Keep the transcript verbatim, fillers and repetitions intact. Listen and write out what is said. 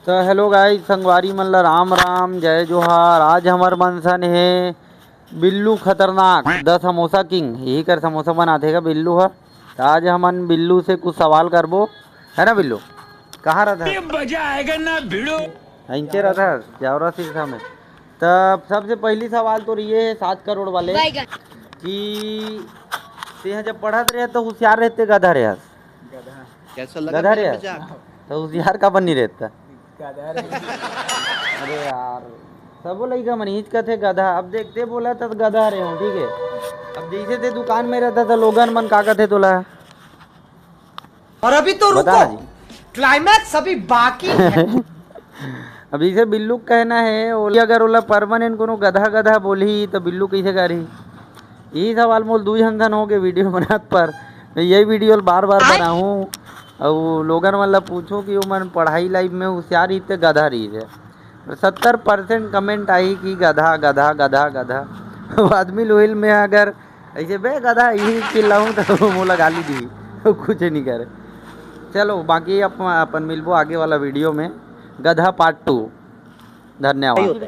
त hello guys, संगवारी मन ला राम राम, जय जोहार। आज हमर मन सन हे बिल्लू खतरनाक, द समोसा किंग, यही कर समोसा बनाथे का बिल्लू ह। त आज हमन बिल्लू से कुछ सवाल करबो, है ना बिल्लू? कहाँ रहता है? ये मजा आएगा ना भिड़ो। इंचे रहता है जावरा सिरसा में। त सबसे पहली सवाल तो ये है सात करोड़ वाले कि तेहा जब पढ़त रहे तो होशियार रहते गधा रहे? कैसा लगा गधा रहे? तो होशियार का बनी रहता? अरे यार, सबो लइका मन हीच कथे गधा। अब देखते बोला त गधा रहे हो, ठीक है। अब जैसे ते दुकान में रहता त लोगन मन का कथे तोला? और अभी तो बता रुको, ना जी। Climax अभी बाकी है। अब जैसे बिल्लू के कहना है, ओला, अगर ओला permanent कोनो गधा गधा बोलही त बिल्लू कैसे करही? यही सवाल मोल दू झन सन हो गए video बनात पर। मैं यही video बार बार बनाहूँ। अउ लोगन मन ला पूछूं कि ओमन पढ़ाई life में होशियार रहिते गधा रहिते। सत्तर percent comment आई कि गधा गधा गधा गधा। अब आदमी लोहिल में अगर ऐसे बे गधा यही चिल्लाऊं तो मोला गाली दी। कुछ नहीं करे। चलो बाकी अपन मिलबो आगे वाला video में। गधा part two। धन्यवाद।